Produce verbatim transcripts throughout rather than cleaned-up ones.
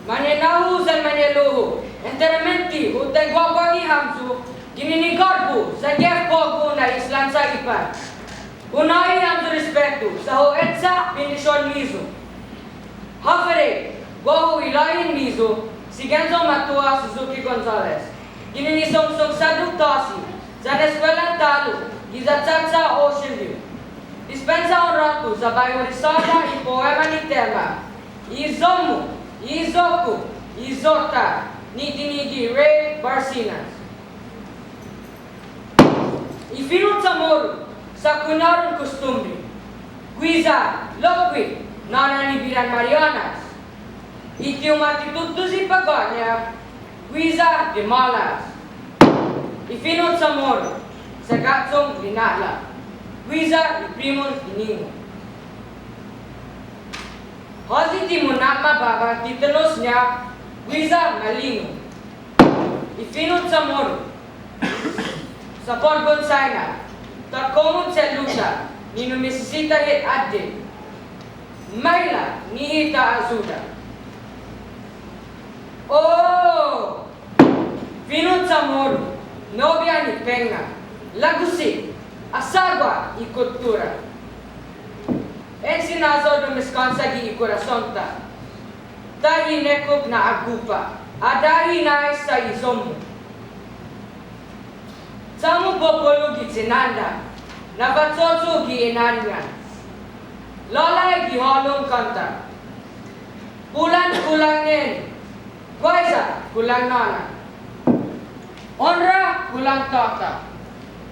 Mañe'lu-hu yan mañe'lu-hu, enteramente hu taiguaguahi hamyo, ginen i ga'do-hu yan gef på'go na islan Saipan. Hu nå'i hamyo respetu, sa' hu echa bendision-miyu. Håfa adai, guåhu i la'en-miyu, si Genzo Matua Suzuki Gonzales. Ginen i songsong Sadduk Tasi, yan eskuelan talo', giya Chacha Ocean View. Dispensa un råtu, sa' bai hu risåda i poema ni tema, I iyo-mu, i iyo-ku, i iyo-ta, ni tinige' Ray Barcenas. I fino' CHamoru, sa' kuñåron kustumbre. Guiya, lokkue', nåna ni Bidan Marianas. I ti u ma titutuyi på'go-ña, guiya, demålas. I fino' CHamoru, sa' ga'chong lina'la'. Guiya, i primun tiningo'. Håyi ti muna'mababa titanos-ña, guiya, malingu. I fino' CHamoru, sa' påtgon Saina, ta komu che'lu-ta, ni numisisita hit atde. Maila' nihi ta ayuda. Oh! Fino' CHamoru, nobia ni pengnga, lågu siha, asagua i kuttura. Enseñåsa dumeskånsa gi i korason-ta. Ta inekkok na agupa', adahi nai sa' i iyo-mu. Cha'-mu popolo gi chinanda, na fa'cho'cho' gi inaringan. Lålai gi hålom kånta. Pulan kulang neni, guaiya kulang nåna. Onra kulang tåta.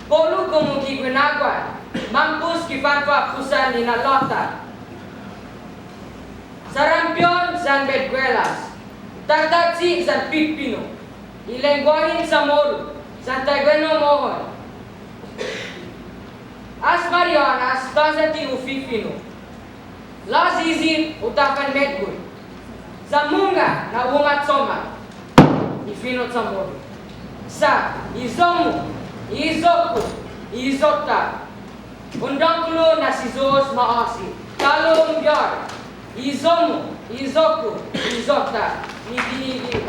Polu komu gi guinaguan, mampos gi fanfa'pusan nina'lå'-ta. Sarampion yan bedguelas, tatachi yan pipinu, i lengguahen CHamoru, yan taiguenao mohon. As Marianas, tåya' ti u fifino'. Låyiyi u ta fanmetgot. Yan mungnga na u ma cho'gue. I fino' CHamoru. Sa', i iyo-mu, i iyo-ku, i iyo-ta. Un dångkolo na si Yu'os ma'åse'. Talo' un biahi. I iyo-mu, i iyo-ku, i iyo-ta. Ni tinige'